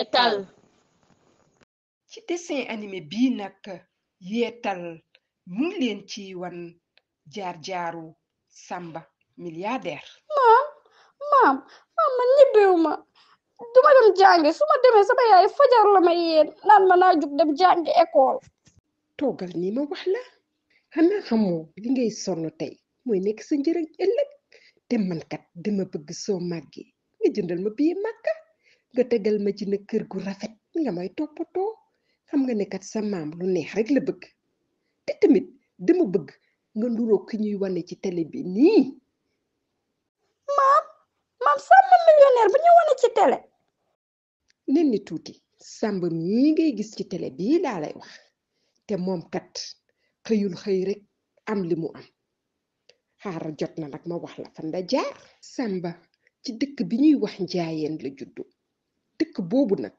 yeetal. ci dessin animé bii nag yeetal mu ngi leen ci wan jaar-jaaru Samba milliardaire. maam man ñibbiwuma duma dem jàngi su ma demee sama yaay fajar la ma yéen naan ma naa jug dem jàngi école. toogal nii ma wax la xanaa xamoo li ngay sonn tey mooy nekk sa njëriñ ëllëg te man kat dama bëgg soo màggee nga jëndal ma bii Makka nga tegal ma ci na kër gu rafet nga may toppatoo xam nga ne kat sa maam lu neex rek la bëgg te tamit dama bëgg nga nduroo ki ñuy wane ci télé bi nii. maam Samba millionnaire bu ñu wane ci télé. nen ni tuuti Samba mii ngay gis ci télé bii laa lay wax te moom kat xëyul xëy rek am li mu am xaaral jot na nag ma wax la fan la jaar. Samba ci dëkk bi ñuy wax Njaayeen la juddu dëkk boobu nag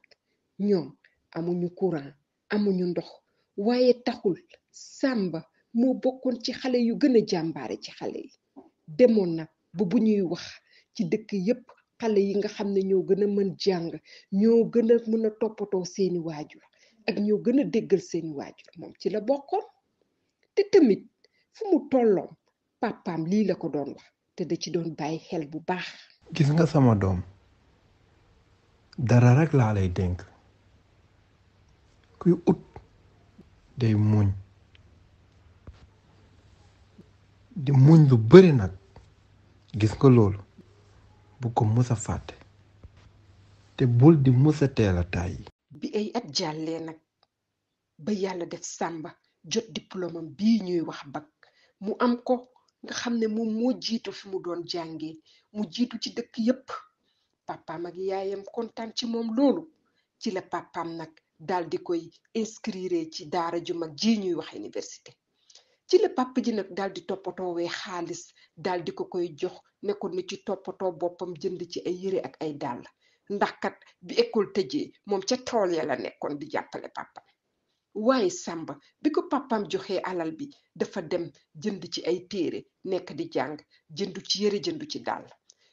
ñoom amuñu courant amuñu ndox waaye taxul Samba moo bokkoon ci xale yu gën a jàmbaare ci xale yi demoon nag ba bu ñuy wax ci dëkk yépp xale yi nga xam ne ñoo gën a mën jàng ñoo gën a mën a toppatoo seeni waajur ak ñoo gën a déggal seeni waajur moom ci la bokkoon te tamit fu mu tolloon papaam lii la ko doon wax te da ci doon bàyyi xel bu baax. gis nga sama doom dara rek laa lay dénk kuy ut day muñ di muñ lu bari nag gis nga loolu bu ko mës a fàtte te bul di mës a teel a tàyyi. bi ay at jàllee nag ba yàlla def Samba jot diplôme am bii ñuy wax bac mu am ko nga xam ne moom moo jiitu fi mu doon jàngee mu jiitu ci dëkk yépp papaam ak yaayam kontaan ci moom loolu ci la papaam nag daal di koy inscrire ci daara ju mag ji ñuy wax université ci la papa ji nag daal di toppatoowee xaalis daal di ko koy jox ne ko ni ci toppatoo boppam jënd ci ay yére ak ay dàll ndax kat bi école tëjee moom ca tool ya la nekkoon di jàppale papa waaye Samba bi ko papaam joxee alal bi dafa dem jënd ci ay téere nekk di jàng jëndu ci yére jëndu ci dàll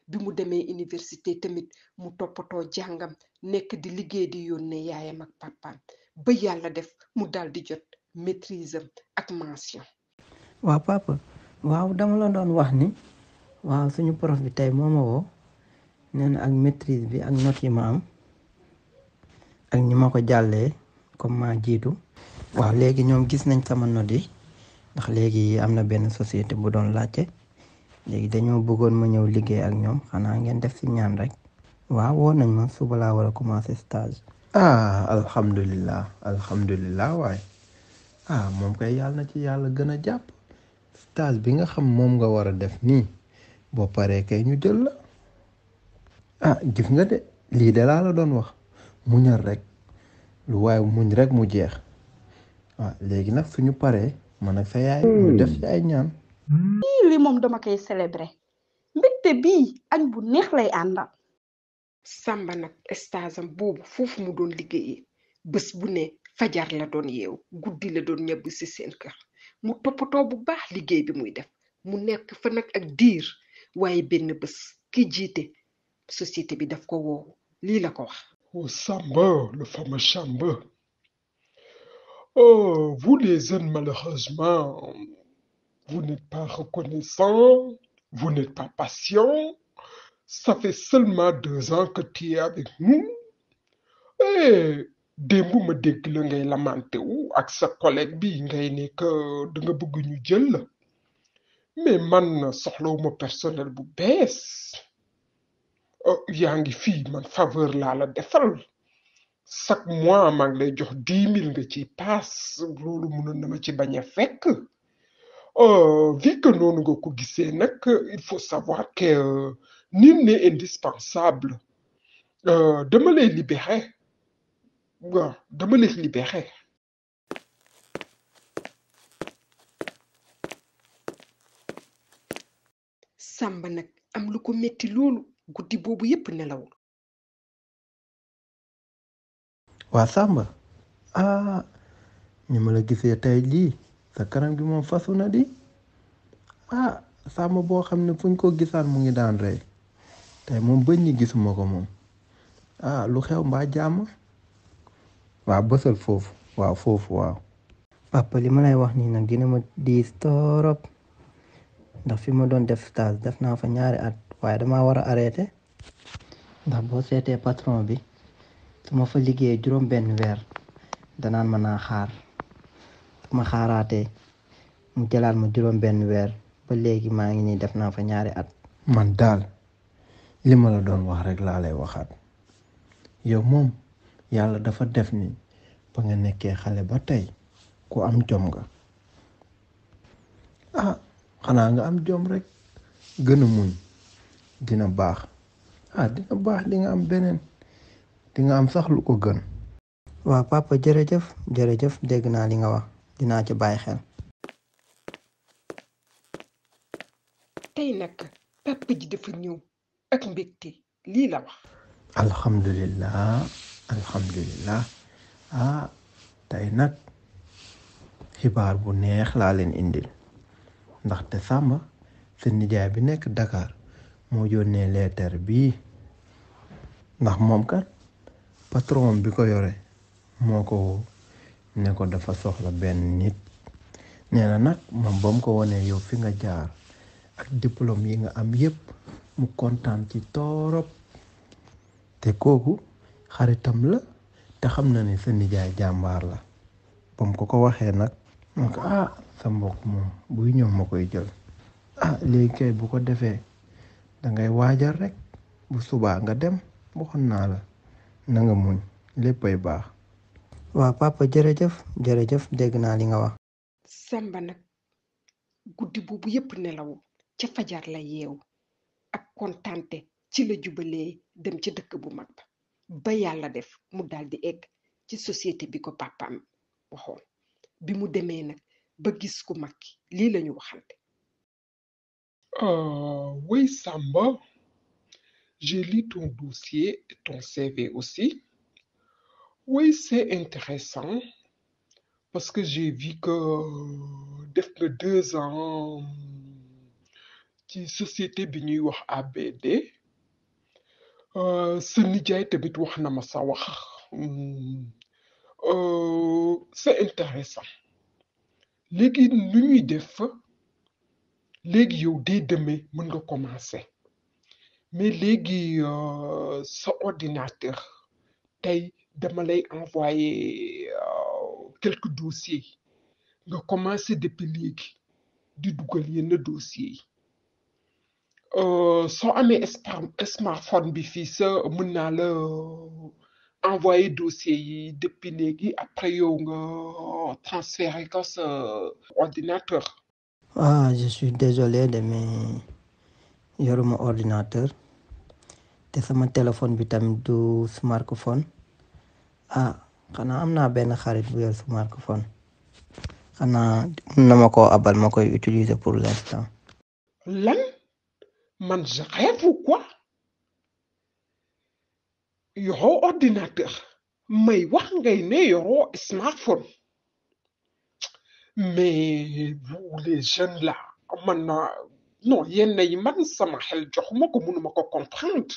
bi mu demee université tamit mu toppatoo jàngam nekk di liggéey di yónnee yaayam ak papaam ba yàlla def mu dal di jot maîtrise am ak mention. waaw papa waaw dama la doon wax ni waaw suñu prof bi tey moo ma woo nee na ak maîtrise bi ak note yi ma am ak ñi ma ko jàllee comme maa jiitu waaw léegi ñoom gis nañ sama note yi ndax léegi am na benn société bu doon laajte léegi dañoo bëggoon ma ñëw liggéey ak ñoom xanaa ngeen def ci ñaan rek. waaw woo nañ ma suba laa war a commencer stage. alhamdulilah waaye moom kay yàlla na ci yàlla gën a jàpp stage bi nga xam moom nga war a def nii boo paree kay ñu jël la gis nga de lii de laa la doon wax muñal rek lu waaye muñ rek mu jeex léegi nag suñu paree man ak sa yaay ñu def ci ay ñaan. lii moom dama koy célébrer mbégte bii añ bu neex lay àndal. Samba nag stage am boobu foofu mu doon liggéeyee bés bu ne fajar la doon yeewu guddi la doon ñëbb ci seen kër mu toppatoo bu baax liggéey bi muy def mu nekk fa nag ak diir waaye benn bés ki jiite société bi daf ko woowu lii la ko wax. Oh Samba, le fameux Samba. Oh, vous les jeunes, malheureusement, vous n'êtes pas reconnaissants, vous n'êtes pas patients. Ça fait seulement 2 ans que tu es avec nous. Et démb ma dégg la ngay lamenté wu ak sa collègue bi ngay ne que da nga bëgg ñu jël la mais man soxlawuma personnel bu bees yaa ngi fii man faveur laa la defal chaque mois maa ngi lay jox 10 000 nga ci paas loolu mënoon na ma ci bañ a fekk vu que noonu nga ko gisee nag il faut savoir que nul n'est indispensable dama lay libéré waaw dama lay libéré. Samba nag am lu ko metti loolu guddi boobu yépp nelawul. waa Samba ñu ma la gisee tey lii sa kanam gi moom fasu na di Samba boo xam ne fuñ ko gisaan mu ngi daan rey tey moom bëñ ñi gisuma ko moom ah lu xew mbaa jàmm. waaw bësal foofu waaw foofu waaw. papa li ma lay wax nii nag dina ma diis torop ndax fi ma doon def stage def naa fa 2 at waaye dama war a arrêté ndax boo seetee patron bi su ma fa liggéeyee juróom-benn weer danaan ma naa xaar su ma xaaraatee mu jëlaat ma juróom-benn weer ba léegi maa ngi nii def naa fa 2 at. man daal li ma la doon wax rek laa lay waxaat yow moom yàlla dafa def ni ba nga nekkee xale ba tey ku am jom nga ah xanaa nga am jom rek gën a muñ dina baax dina baax di nga am beneen di nga am sax lu ko gën. waaw papa jërëjëf dégg naa li nga wax dinaa ci bàyyi xel. tey nag papa ji dafa ñëw ak mbégte lii la wax. alhamdulillah tey nag xibaar bu neex laa leen indil ndaxte Samba seen nijaay bi nekk Dakar moo yónnee leetar bii ndax moom kat patron bi ko yore moo ko woo ne ko dafa soxla benn nit nee na nag moom ba mu ko wonee yow fi nga jaar ak diplôme yi nga am yépp mu kontaan ci torop te kooku xaritam la te xam na ne sa nijaay jàmbaar la ba mu ko waxee nag moo ko sa mbokk moom buy ñëw ma koy jël léegi kay bu ko defee dangay waajal rek bu subaa nga dem waxoon naa la na nga muñ léppay baax. waaw papa jërëjëf dégg naa li nga wax. Samba nag guddi boobu yépp nelawu ca fajar la yeewu ak kontante ci la jubalee dem ca dëkk bu mag ba yàlla def mu daldi egg ci société bi ko papaam waxoon bi mu demee nag ba gis ku mag lii lañu waxante. Oui, Samba, j'ai lu ton dossier et ton CV aussi. Oui, c'est intéressant parce que j'ai vu que def nga 2 ans ci société bi ñuy wax ABD. sa nijaay tamit wax na ma sa wax. C'est intéressant. léegi lu ñuy def léegi yow dès demain mën nga commencer mais léegi sa ordinateur tey dama lay envoyer quelques dossiers nga commencer depuis léegi di dugal yenn dossiers yi soo amee smartphone bi fii sa mën naa la envoyer dossier yi depuis léegi après yow nga transférer ko sa ordinateur. je suis désolé mais yoruma ordinateur te sama téléphone bi tamit du smartphone xanaa am naa benn xarit bu yor smartphone xanaa mën na ma koo abal ma koy utiliser pour l'instant. lan man je rêve ou quoi yoroo ordinateur may wax ngay ne yoroo smartphone mais vous les jeunes là man non yenn yi man sama xel joxuma ko mënuma ko comprendre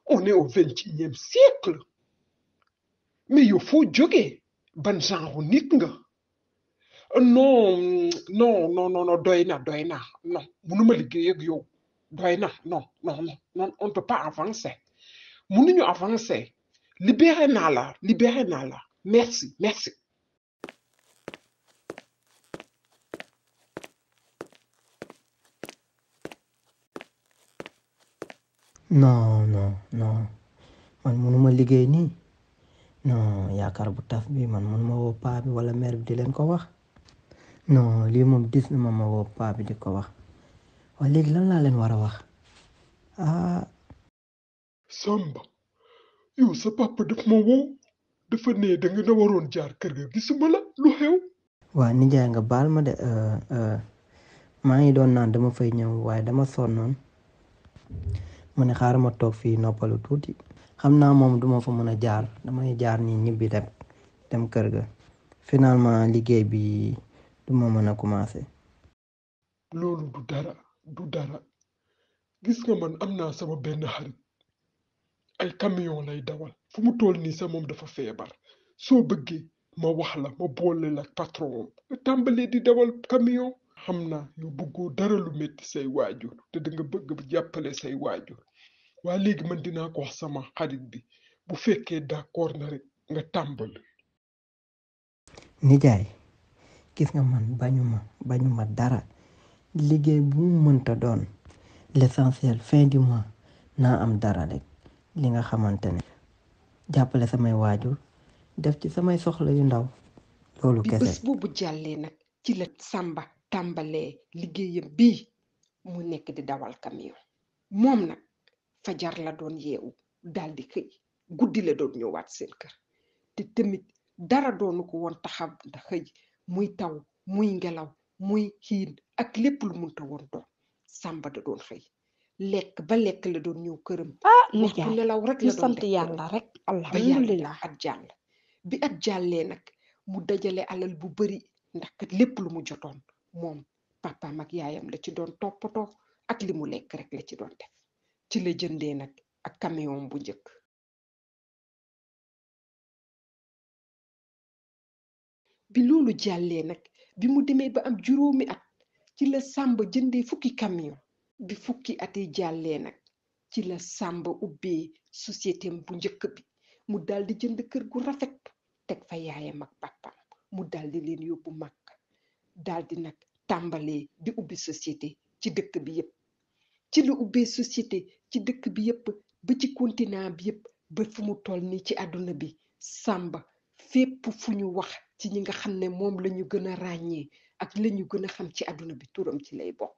on est au 21e siècle mais yow foo jógee ban genre nit nga non doy na non mënuma liggéey ak yow doy na non on ne peut pas avancer mënuñu avancer libéré naa la merci. non man mënuma liggéey nii non yaakaar bu tas bi man mënuma woo paa bi wala mère bi di leen ko wax non lii moom dis na ma woo paa bi di ko wax waaye léegi lan laa leen war a wax Samba yow sa papa daf ma woo dafa ne da nga na waroon jaar kër ga gisuma la lu xew. waa nijaay nga baal ma de maa ngi doon naan dama fay ñëw waaye dama sonnoon mu ne xaaral ma toog fii noppalu tuuti xam naa moom duma fa mën a jaar damay jaar nii ñibbi dem kër ga finalement liggéey bi duma mën a commencer. loolu du dara gis nga man am naa sama benn xarit ay camion lay dawal fu mu toll nii sax moom dafa feebar soo bëggee ma wax la ma boole la patron nga tàmbalee di dawal camion. xam naa yow bëggoo dara lu métti say waajur te da nga bëgg jàppale say waajur waa léegi man dinaa ko wax sama xarit bi bu fekkee d'accord na rek nga tàmbali. nijaay gis nga man bañuma dara liggéey bu mu mënta doon l'essentiel fin du mois naa am dara rek li nga xamante ne jàppale samay waajur def ci samay soxla yu ndaw loolu bi kese. bés boobu jàllee nag ci la Samba tàmbalee liggéeyam bii mu nekk di dawal camion moom nag fajar la doon yeewu daal di xëy guddi la doon ñëwaat seen kër te tamit dara doonu ko woon taxaw da xëy muy taw muy ngelaw muy xiin ak lépp lu munta woon doon Samba da doon xëy lekk ba lekk la doon ñëw këram. waxtu nijaay nelaw rek ñu la doon sant def yàlla rek ba yàlla alhamdulilah. at jàll bi at jàllee nag mu dajale alal bu bari ndax kat lépp lu mu jotoon moom papaam ak yaayam la ci doon toppatoo ak li mu lekk rek la ci doon def ci la jëndee nag ak camion bu njëkk. bi loolu jàllee nag bi mu demee ba am juróomi at ci la Samba jëndee fukki camion bi fukki at yi jàllee nag ci la Samba ubbee société bu njëkk bi mu daldi jënd kër gu rafet teg fa yaayam ak papaam mu daldi leen yóbbu Makka daldi nag tàmbalee di ubbi société ci dëkk bi yépp ci la ubbee société ci dëkk bi yépp ba ci continent bi yépp ba fu mu toll nii ci àdduna bi Samba fépp fu ñu wax ci ñi nga xam ne moom la ñu gën a ràññee ak la ñu gën a xam ci àdduna bi turam ci lay bokk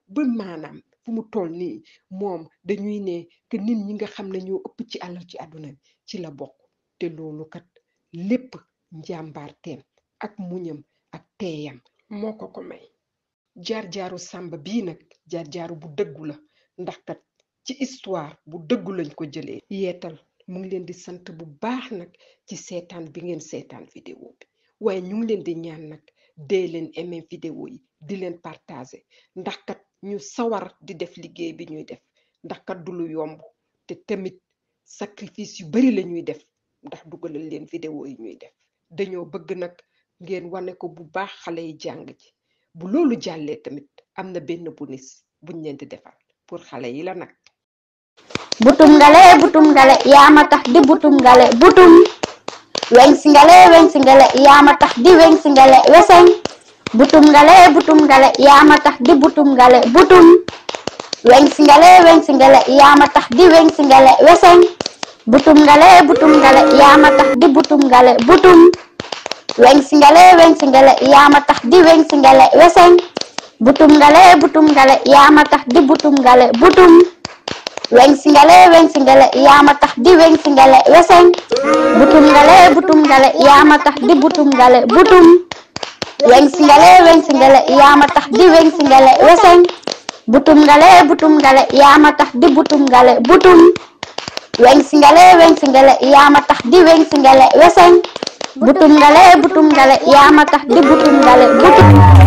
ba maanaam fu mu toll nii moom dañuy ne que nit ñi nga xam ne ñoo ëpp ci alal ci àdduna bi ci la bokk te loolu kat lépp njàmbaarteem ak muñam ak teeyam moo ko may. jaar-jaaru Samba bii nag jaar-jaaru bu dëggu la ndax kat ci histoire bu dëggu lañ ko jëlee. Yeetal mu ngi leen di sant bu baax nag ci seetaan bi ngeen seetaan vidéo bi waaye ñu ngi leen di ñaan nag dee leen aimer vidéo yi di leen partager ndax kat ñu sawar di def liggéey bi ñuy def ndax kat du lu yomb te tamit sacrifice yu bari la ñuy def ndax dugalal leen vidéo yi ñuy def dañoo bëgg nag ngeen wane ko bu baax xale yi jàng ci bu loolu jàllee tamit am na benn bonus buñ leen di defal pour xale yi la nag. butum ngale yaa ma tax di butum ngale butum weñ si ngale yaa ma tax di weñ si ngale weseñ butum ngale yaa ma tax di butum ngale butum weñ si ngale yaa ma tax di weñ si ngale weseñ butum ngale yaa ma tax di butum ngale butum weñ si ngale yaa ma tax di weñ si ngale weseñ butum ngale yaa ma tax di butum ngale butum weñ si ngale yaa ma tax di weñ si ngale weseñ butum ngale yaa ma tax di butum ngale butum weñ si ngale yaa ma tax di weñ si ngale weseñ butum ngale yaa ma tax di butum ngale butum weñ si ngale yaa ma tax di weñ si ngale weseñ butum ngale yaa ma tax di butum ngale butum